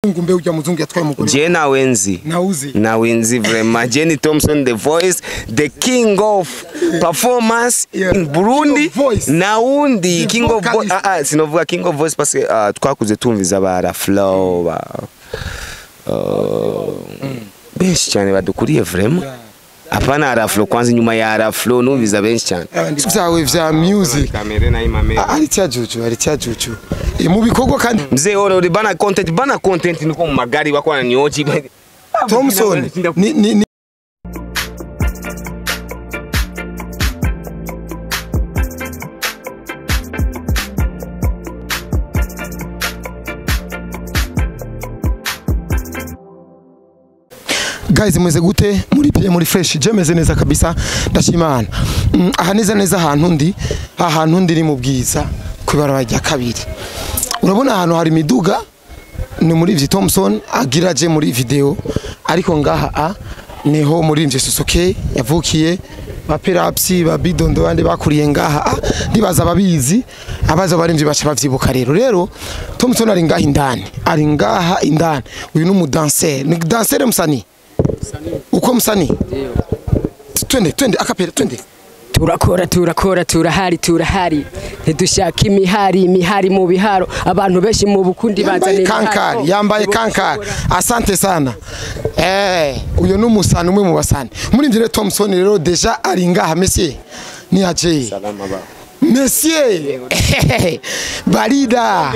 Mzungu mbe uja mzungu yatwaye umugore. Je nawe nzi. Nauzi. Nawe nzi vraiment. Jenny Thompson the voice, the king of performance in Burundi. Naundi king of voice. Sinovuga king of voice parce que twakuze tumviza bara flow ba benshi cyane badukuriye vraiment. Hapana Araflo kwanza nyuma ya Araflo numviza benshi cyane. Vyawe vya music. Kamere na imame. Ari cyajuju, ari cyajuju. Mu bikorwa kandi mzee ore bana content niko mu magari wako ananioji. Thompson ni guys mweze gute muri pye muri fresh je meze neza kabisa ndashimana. Aha neza neza ahantu ndi ni mu bwiza kwibarabara rya kabiri. Urabona ahantu hari imiduga ni muri ivyi Thompson agira je muri video ariko ngaha a niho muri ivyo Sosoke yavukiye ba Perapsi ba Bidondo bandi bakuriye ngaha a ndibaza ababizi abaza barimvye bacha bavyibuka rero Thompson ari ngaha indani ari ngaha indani. Uyu ni umudanser, ni danser msanii. Uko msanii? Twende twende akapera twende. Turakora turakora turahari turahari ntidushaka imihari imihari mu biharo abantu benshi mu bukundi bazane kankari yambaye kankari. Asante sana. Uyo numusana umwe mu basani muri ndire Thompson rero deja ari ngaha monsieur ni aje. Salama ba monsieur barida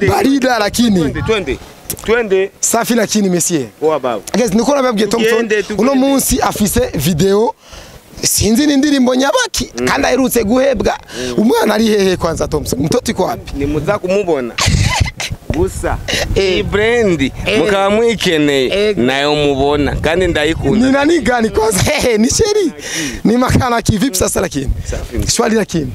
barida lakini twende twende safi lakini monsieur oa baba. Guys niko nababwiye Thompson uno munsi afise video sinzi ni ndirimbo nyabaki kandi aherutse guhebwa. Umwana ari hehe kwanza Thompson? Mtoto iko wapi? Ni muza kumubona gusa i brand mukaba mwikeneye nayo mubona kandi ndayikunda. Ni nani gani kwanza? Ni sheri ni makana kivipi sasa lakini swali lakini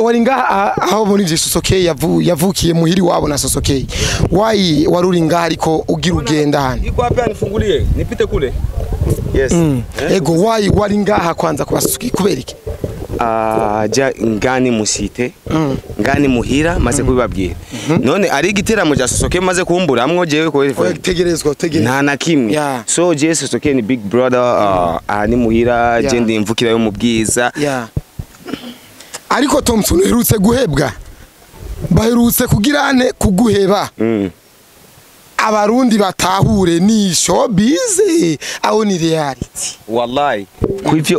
waringa aho muri ivyo Sosoke yavukiye muhiri wabo na Sosoke why waruringa ariko ugira ugenda hano iko wapi? Anifungulie nipite kule. Yes. Ego why waringaha kwanza kwa Sosoke kubera iki? Ja ngani musite ngani muhira maze kubibabwira. None ari igiteramo cya Sosoke maze kumburamwo jewe ko tegerezwa nta na kimwe. So je Sosoke ni big brother ni muhira je ndi imvukira yo mu bwiza. Ariko Thompson uherutse guhebwa baherutse kugirane kuguheba. Abarundi batahure ni showbiz aho ni reality. Wallahi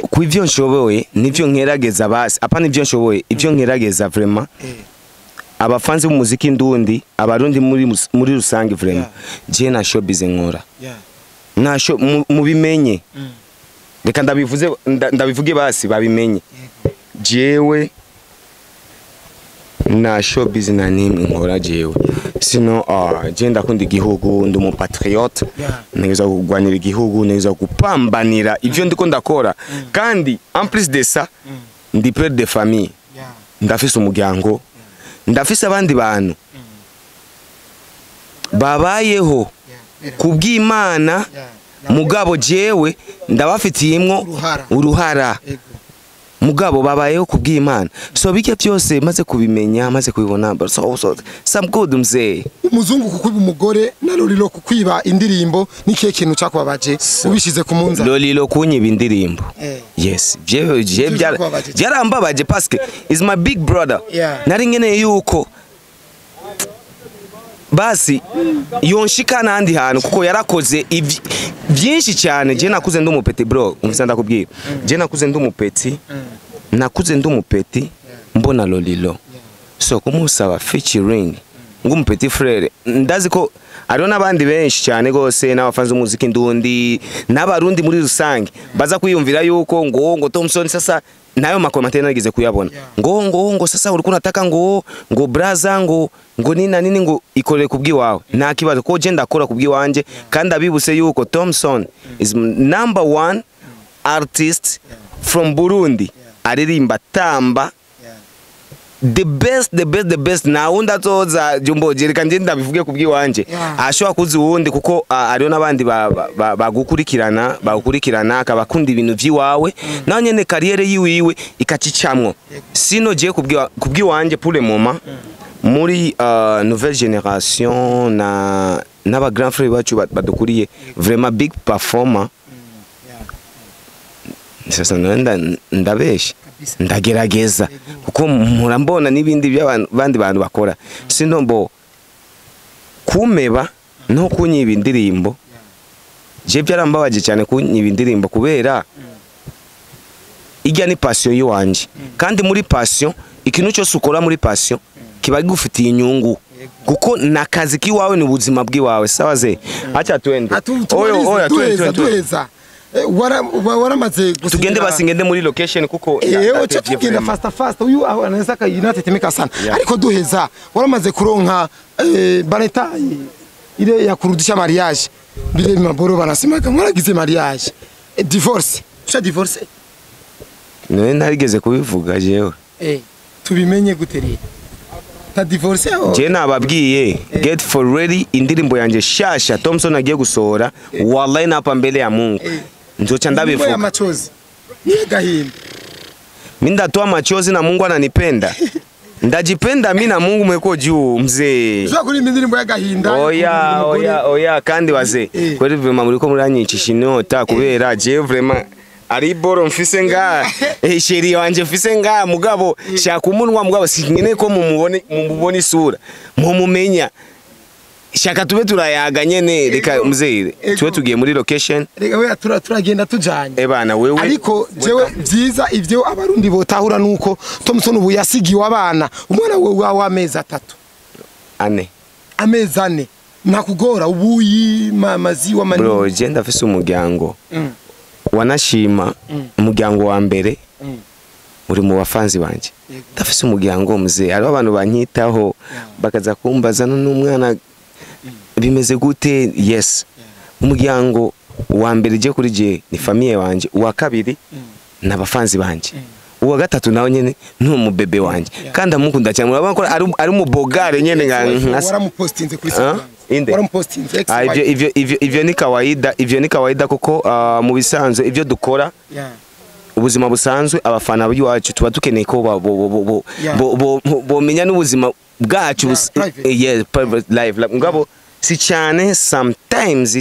kwivyo nshoboye nivyo nkerageza basi apana ivyo nshoboye ivyo nkerageza vraiment. Abafanzi b'umuziki ndundi abarundi muri rusange vraiment je na showbiz nkora na show mubimenye. Reka ndabivuze ndabivuge basi babimenye. Jewe na showbiz na nimwe nkora jewe sino je ndakunda igihugu ndi umu patriote nigeza kugwanira igihugu nigeza gupambanira ivyo ndiko ndakora kandi en plus de ça ndi père de famille ndafise umuryango ndafise abandi bantu babayeho kubw'Imana mugabo jewe ndabafitiyemwo uruhara mugabo babayeho kubw'Imana. So bijya byose maze kubimenya maze kubibona so some good mzee. Umuzungu kukwiba umugore na Lolilo kukwiba indirimbo nikiye kintu cyakubabaje ubishize ku munza? Lolilo kunyiba indirimbo. Yes je byarambabaje parce que is my big brother. Nari nkeneye yuko basi yonshika nandi hantu kuko yarakoze byinshi cyane. Je nakuze ndi umupeti bro umvisa ndakubwira. Je nakuze ndi umupeti nakuze ndi umupeti mbona Lolilo. So kumusaba featuring ngumupeti frere ndazi ko ariho nabandi benshi cyane gose n'abafanzi umuziki ndundi n'abarundi muri rusange baza kwiyumvira yuko ngo Thompson sasa nayo makomante nageze kuyabona ngo sasa uriko unataka ngo braza ngo nina nini ngo ikorere kubwiwawe nta kibazo ko je ndakora kubwiwanje kandi abibuse yuko Thompson is number 1 artist from Burundi aririmba tamba the best the best the best. Na unda toza jumbo jereka nje ndabivuge kubwiwanje ashobora kuzi uwundi kuko ariyo nabandi bagukurikirana bagukurikirana akabakunda ibintu vyiwawe naho nyene kariyere yiwiwe ikacicamwo. Sino je kubwiwanje pour le moment muri nouvelle génération na N'aba grand frère bacu badukuriye, vraiment big performer. Sasa nenda ndabesha, ndagerageza kuko murambona n'ibindi by'abantu bandi bantu bakora. Sino mbo kumeba no kunyiba indirimbo, je byarambabaje cyane kunyiba indirimbo, kubera ijya ni passion yiwanje. Kandi muri passion, ikintu cyose ukora muri passion kiba gufitiye inyungu, kuko nakazi kiwawe, ni ubuzima bw'iwawe. Sawa ze, acha twende. Oyo oya, duheza duheza. Waramaze tugende basi, ngende muri location kuko Ewe, tugenda fasta fasta, uyu aho anaweza inatetemeka sana. Ariko duheza, waramaze kuronka banetayi ile ya kurudisha mariage, bile maboro banasemaga mwaragize mariage, divorce, tusha divorce? None narigeze kubivuga jewe? Tubimenye gute rero ta divorce aho? Je nababwiye, get for ready, indirimbo yanje shasha Thompson agiye gusohora. Wallahi, napa mbele ya Mungu, nzoca Indirimbo ya ndabivuga. Machozi ni gahinda. Mimi ndatoa machozi na Mungu ananipenda, ndajipenda mi na Mungu mweko juu, mzee. Ushobora kuririmba indirimbo y'agahinda? Oya oya oya, kandi waze kweli vraiment muriko muranyicisha inyota, kubera je vraiment ari boro mfise nga chéri wanje mfise nga, mugabo shaka umunwa, mugabo sinkeneye ko mumubone isura, mumumenya. Shaka tube turayaga nyene. Reka mzee, tube tugiye muri location. Reka we, turagenda tujanye. Ebana wewe. Ariko jewe byiza ivyo abarundi botahura nuko Thompson ubu yasigiwe abana, umwana we w'amezi 3. Ane. Amezi 4, nakugora ubuyi maziwa manini. Bro, je ndafise umuryango wanashima. Umuryango wa mbere uri mu bafanzi banje. Ndafise umuryango, mzee, hariho abantu banyitaho, bakaza kumbaza none umwana bimeze gute. Yes, umuryango wa mbere je kuri je ni famille wanje, uwa kabiri n'abafanzi banje, uwa gatatu nawe nyene ni umubebe wanje, kandi amukunda cyane. Murabona ko ari umubogare nyene nka Waramupostinze kuri Ah? Instagram? Inde? Waramupostinze ex Ah, ivyo wife. ivyo ni kawaida, ivyo ni kawaida, kuko mu bisanzwe ivyo dukora, ubuzima busanzwe, abafana b'iwacu tuba dukeneye ko bomenya n'ubuzima bwacu Private. Yeah, private life. Like, mugabo si cyane, sometimes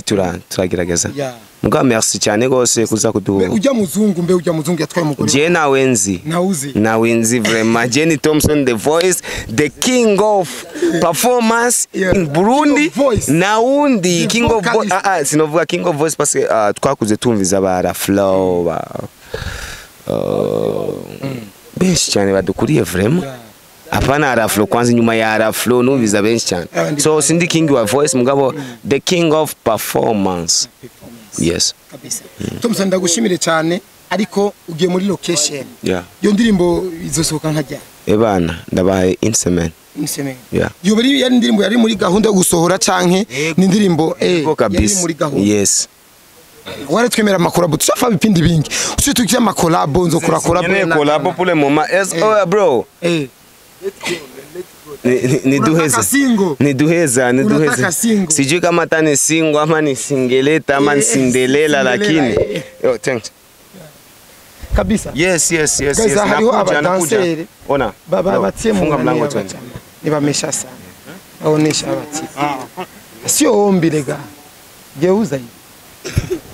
turagerageza. Mugabo merci cyane gose kuza Mbe kuduha. ujya muzungu, mbe ujya muzungu yatwaye umugore? Je nawe nzi. Nawuzi? Nawe nzi vraiment. Jenny Thompson the voice, the king of performance in Burundi. King of voice. Naundi The king of voice. vocalist. Ah ah, sinovuga king of voice parce que twakuze tumviza bara flow ba benshi cyane badukuriye vraiment. Hapana, Araflo kwanza, inyuma ya Araflo numviza benshi cyane. Abandi. So sindi king wa voice, mugabo the king of performance. Performance. Yes. Kabisa. Thompson, ndagushimire cyane, ariko ugiye muri location. Iyo ndirimbo izosohoka nkajya? Ebana, ndabaye insemen. Mseme. Yeah. Iyo bari yari indirimbo yari muri gahunda yo gusohora canke ni indirimbo Yego yari kabisa. muri gahunda? Yes. Waratwemera amakolabo, tushafa ibipindi bingi usi tukiye amakolabo, nzokora kolabo. Nyene collabo pour le moment. Yes, oh bro. Ni duheza. Unataka single. Ni duheza, ni Unataka duheza. single. Sijui kama hata ni single ama ni singeleta ama ni cinderella, Cinderella, lakini. Yo, thanks. Kabisa. Yes. Guys, Yes. hariho Nakuja, nakuja. abadanseri Ona. baba Yo, batie mu funga nani mlango twende. y'abajama. Nibamesha sana, baonesha abati sio ombi lega, geuza hivi.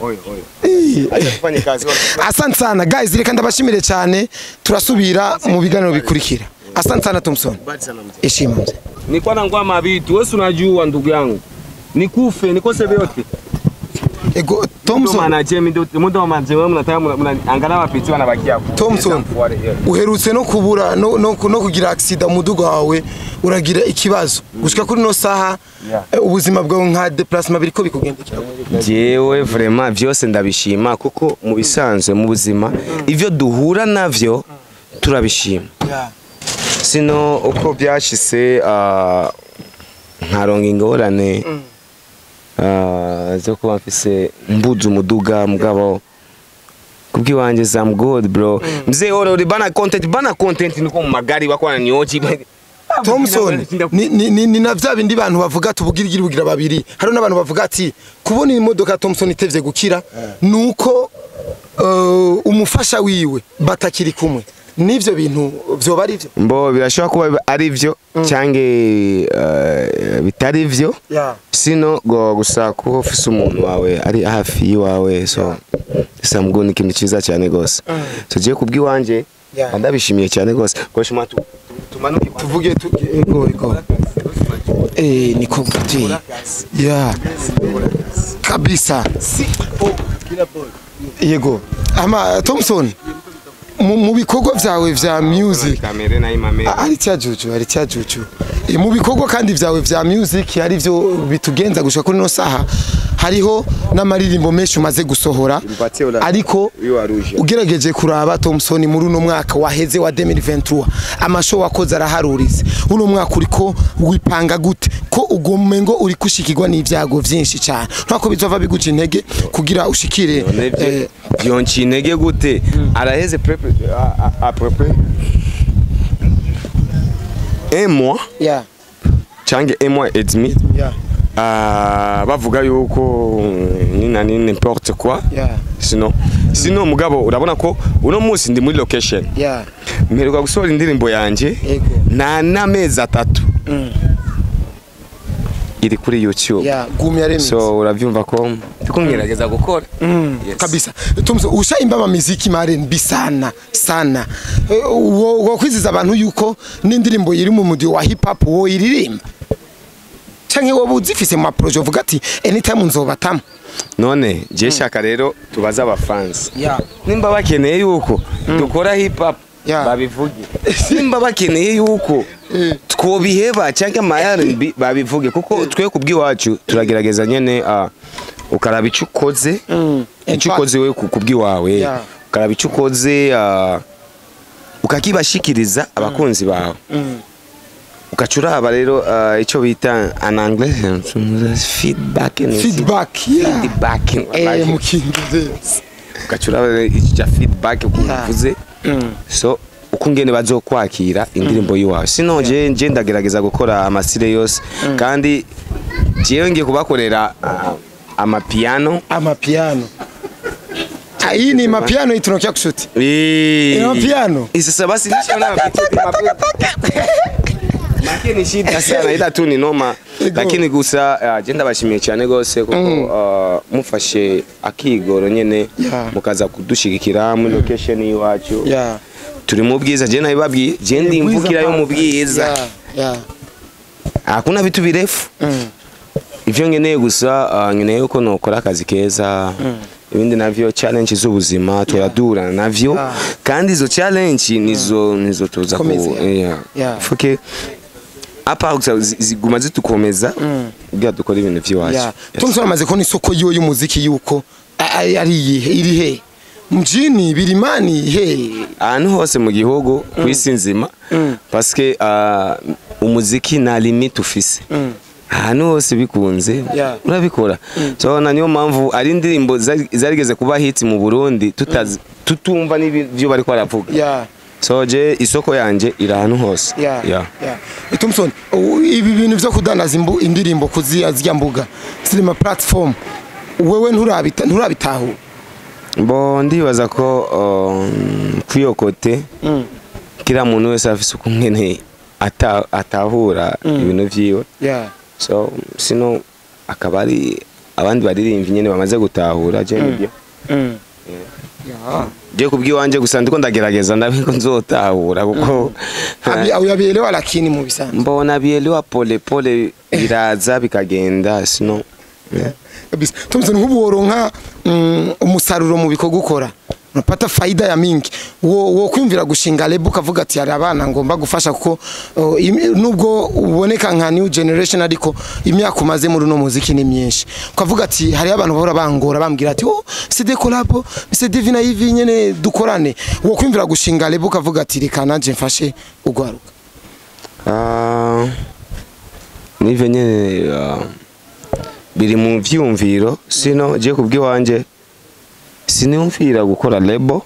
Oyo, oyo. Acha tufanye kazi. Asante sana guys, reka ndabashimire cyane, turasubira mu biganiro bikurikira. Asante sana Thompson, heshima mzee. Nilikuwa nangwa vitu, wewe unajua ndugu yangu. Nikufe, nikose vyote. Ego Ndo Thompson. manager mimi ndo manager wewe, mnataka angalau wapiti wanabakia hapo. Thompson, uherutse no kubura no kugira accident, umuduga wawe uragira ikibazo. Gushika kuri no saha, ubuzima bwawe nka déplacement biriko bikugendekera gute? Jewe vraiment vyose ndabishima, kuko mu bisanzwe mu buzima ivyo duhura navyo turabishima. Sino uko byashise nkaronka ingorane zo kuba mfise mbuze umuduga, mugabo kubwiwanje I'm good bro. Mzee ore uri bana content, bana content, niko mu magari wako wananioji. Thompson, ni na vya bindi bantu bavuga tubugirigiri bugira babiri. Hari n'abantu bavuga ati kubona imodoka Thompson itevye gukira nuko umufasha wiwe batakiri kumwe. N'ivyo bintu vyoba ari vyo? Mbo birashobora kuba ari vyo canke bitari vyo. Sino go gusa kuba ufise umuntu wawe ari hafi yiwawe, so samgo ni ikintu ciza cyane gose. Tugiye kubwiwanje, ndabishimiye cyane gose. Goshima tumanuke. Tuvuge ego ego, niko kuti ya kabisa. Yego, ama Thompson, mu bikorwa vyawe vya music kamere na imame. Ari cyajuju, ari cyajuju. Mu bikorwa kandi vyawe vya music ari vyo bitugenza gushika kuri no saha, hariho n'amaririmbo menshi umaze gusohora, ariko ugerageje kuraba Thompson, muri uno mwaka waheze wa 2023 amashow wakoze araharurize. Uno mwaka uriko wipanga gute, ko ugomengo uri kushikirwa n'ivyago vyinshi cyane, ntako bizova biguca intege kugira ushikire? Vyonca intege gute? Araheze à peu près un mois canke un mois et demi. Bavuga yuko ni nani, n'importe quoi. Sinon mugabo urabona ko uno munsi ndi muri location. Mperuka gusohora indirimbo yanje nta n'amezi 3 iri kuri YouTube. Gumya remix. So uravyumva ko ndiko ngerageza gukora. Yes. Kabisa. Thompson, ushaimba ama miziki ma R&B sana sana. Wo kwiziza abantu yuko n'indirimbo iri mu mudi wa hip hop wo iririmba, canke wowe uzifise mu projet uvuga ati anytime nzobatamo? None je shaka rero tubaze abafans nimba bakeneye yuko dukora hip hop, babivuge. Nimba bakeneye yuko twobiheba cyangwa ama R&B, babivuge, kuko twe kubwiwacu turagerageza nyene. Ukaraba icyo ukoze, icyo ukoze we kubwiwawe, ukaraba icyo ukoze, ukakibashikiriza abakunzi bawe, ukacuraba rero icyo bita en anglais feedback. Feedback, yeah. Feedback. Mu Kingereza. Ukacuraba icyo feedback uvuze, so uko ngene bazokwakira indirimbo yiwawe. Sino je ndagerageza gukora amasire yose, kandi jewe ngiye kubakorera amapiano. Amapiano. Hii ni mapiano, hii tunakia kushuti. Ina mapiano. Sasa basi nishaona make ni shida sana, ila tu ni noma. Lakini gusa je ndabashimiye cyane gose kuko mufashe akigoro nyene mukaza kudushigikira muri location iwacu. Turi mu bwiza, je nabibabwiye, je ndi imvukira yo mu bwiza. Hakuna vitu birefu. Ivyo ngeneye gusa, ngeneye uko nokora akazi keza. Ibindi navyo challenge z'ubuzima turadura navyo, kandi izo challenge nizo tuza ku fuke apa gusa ziguma zitukomeza kugira dukora ibintu vy'iwacu. Thompson amaze kubona isoko yiwe y'umuziki yuko ari iyihe, iri he? Mjini, birimani, he? Ahantu hose mu gihugu, ku isi nzima, parce que umuziki nta limite ufise. Ahantu hose bikunze urabikora. So na niyo mpamvu ari indirimbo zarigeze kuba hit mu Burundi tutumva n'ibyo bariko baravuga. So je isoko yanje iri ahantu hose. Thompson, ibi bintu vyo kudandaza indirimbo kuziya zirya mbuga zirima platform, wewe nturabitahura? Bo ndibaza ko kwiyo kote kila muntu wese afise ukungene atahura ibintu vyiwe. So sino akaba ari abandi baririmvye nyene bamaze gutahura, je nibyo. Je kubwiwanje gusa ndiko ndagerageza ndabiko nzotahura kuko Uyabielewa lakini mu bisanzwe. Mbona bielewa pole pole, biraza bikagenda, sino Kabisa. Thompson, nk'ubu woronka umusaruro mu bikorwa ukora, unapata faida ya mingi, wo kwiyumvira gushinga label ukavuga ati hari abana ngomba gufasha, kuko nubwo uboneka nka new generation ariko imyaka umaze muri uno muziki ni myinshi, ukavuga ati hari abantu bahora bangora bambwira ati oh c'est collabo, c'est divina hivi nyene dukorane, wo kwiyumvira gushinga label ukavuga ati reka nanje mfashe ugwaruka? Nivyo nyene, biri mu vyumviro. Sino je kubwiwanje Siniyumvira gukora label,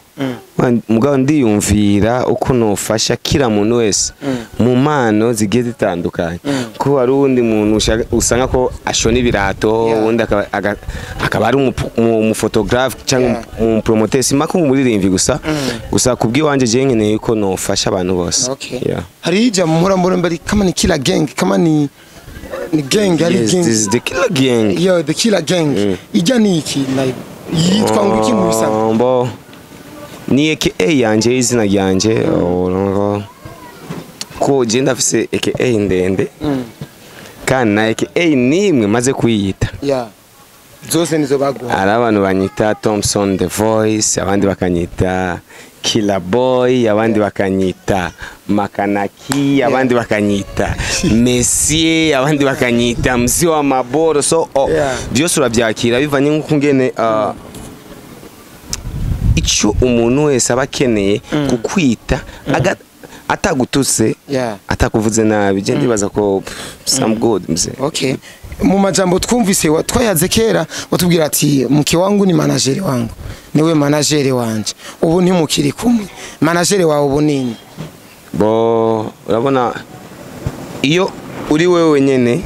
mugabo ndiyumvira uko nofasha kila muntu wese mu mpano zigiye zitandukanye, ko hari uwundi muntu usanga ko ashona ibirato, uwundi akaba ari umuphotographe cyangwa umupromoteur, simako umuririmbyi gusa. Gusa kubw'iwanje, je nkeneye ko nofasha abantu bose. Okay. Yeah. Hari ija muhora mbona mbari kama ni killer gang, kama ni gang, hari Yes, gang. this is the killer gang. Yo, the killer gang. Ijya ni iki like yitwa ngo iki mu bisanzwe? Mbo ni AKA yanje, izina ryanje. Urumva ko je ndafise AKA ndende, kandi na AKA nimwe maze kuyita. Yeah, zose nizo baguha. Hari abantu banyita Thompson the Voice, abandi bakanyita Killer Boy, abandi bakanyita Makanaki, abandi bakanyita Messi, abandi bakanyita Mzi wa Maboro. So oh, byose urabyakira bivanye nk'uko ngene icyo umuntu wese aba akeneye kukwita atagutuse, atakuvuze nabi. Je ndibaza ko some good mzee. Okay, mu majambo twumvise twayaze kera, watubwira ati mke wangu ni manager wangu, niwe manager wanje. Ubu ntimukiri kumwe, manager wawe ubu nini? Bo urabona, iyo uri wewe wenyene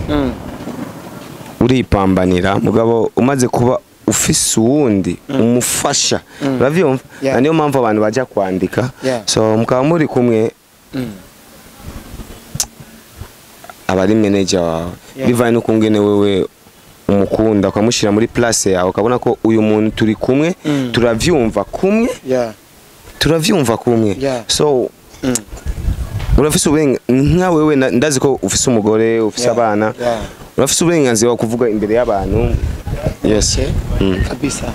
uripambanira, mugabo umaze kuba ufise uwundi umufasha, uravyumva? Yeah. Na niyo mpamvu abantu baja kwandika. So mukaba muri kumwe, aba ari manager wawe, bivanye n'ukungene wewe umukunda, ukamushyira muri place yawe, ukabona ko uyu muntu turi kumwe, turavyumva kumwe, turavyumva kumwe. So urafise uburenganzira nka wewe, ndazi ko ufise umugore, ufise abana, urafise uburenganzira bwo kuvuga imbere y'abantu, yes. Okay. Kabisa,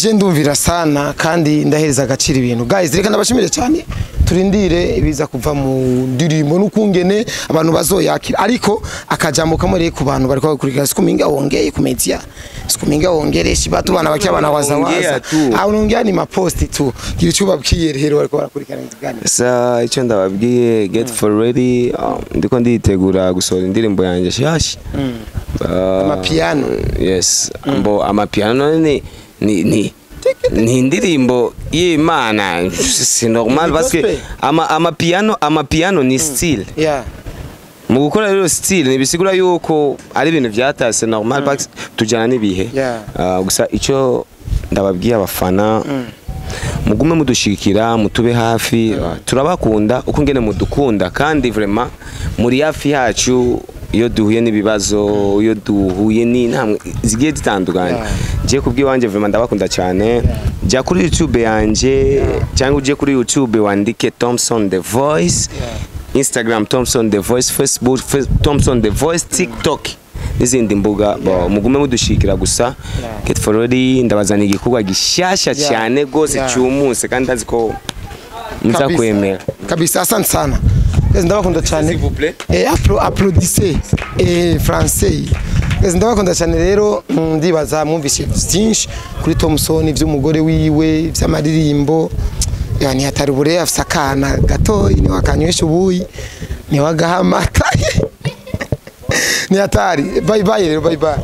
je ndumvira sana kandi ndahereza agaciro ibintu. Guys, reka ndabashimire cyane, turindire ibiza kuva mu ndirimbo n'ukungene abantu bazoyakira. Ariko akajambo kamwe rero ku bantu bariko bakurikira, sikuminga wongeye kumedia, sikuminga wongereshi batu bana bakia bana waza Ongea waza tu. Ah, unaongea ni maposti tu. Gira icyo ubabwiye rero bariko barakurikirana ikiganiro. Sa icyo ndababwiye, get for ready, ndiko nditegura gusohora indirimbo yanjye nshasha. Amapiano. Yes, mbo amapiano none ni indirimbo y'Imana, c'est normal, Ni parce que gospel. amapiano ni style. Mu gukora rero style ntibisigura yuko ari ibintu vyatase, normal, parce que tujyana n'ibihe. Gusa icyo ndababwiye abafana, mugume mudushigikira, mutube hafi. Turabakunda uko ngene mudukunda, kandi vraiment muri hafi yacu iyo duhuye n'ibibazo, iyo duhuye n'intambwe zigiye zitandukanye. Je kubw'iwanje, vraiment ndabakunda cyane. Jya kuri YouTube yanje cyangwa uje kuri YouTube wandike Thompson the Voice, Instagram Thompson the Voice, Facebook Thompson the Voice, TikTok n'izindi mbuga. Bo, mugume mudushikira gusa. Get for ready, ndabazana igikorwa gishasha cyane gose cyumuse, kandi ndazi ko muza Kabisa. kwemera. Kabisa, asante sana. Guys, ndabakunda cyane. S'il vous plaît. Applaudissez français. Guys, ndabakunda cyane rero. Ndibaza mwumvise byinshi kuri Thompson, iby'umugore wiwe, iby'amaririmbo. Yani hatari bure, afise akana gatoyi, niwe akanywesha ubuyi, niwe agaha amata, ni hatari. Bye bye rero, bye bye.